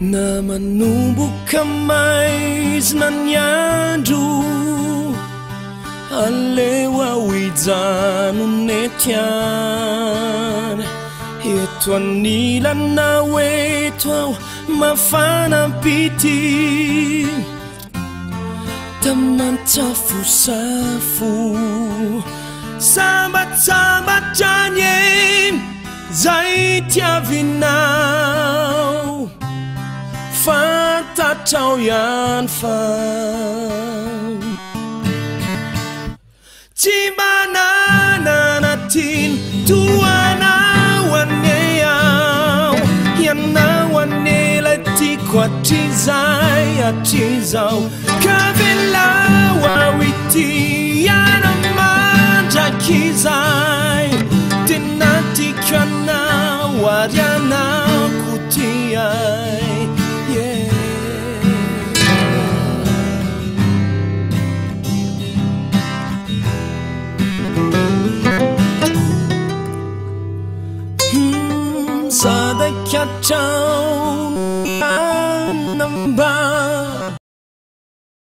Na manomboka maizina ny andro, aleo aho hijanona eto ihany. Eto anilanao eto aho mafana am-pitia. Tamantsafosafo Sambatsambatra anie zay tiavinao Fantatrao ihany fa Tsy mba nanana tiana toa anao anie aho Ianao anie ilay tiako hatrizay hatrizao Ka avelao aho ity anao mandrakizay Tena tiako anao ary anao koa tiay yeah. Sadaikatra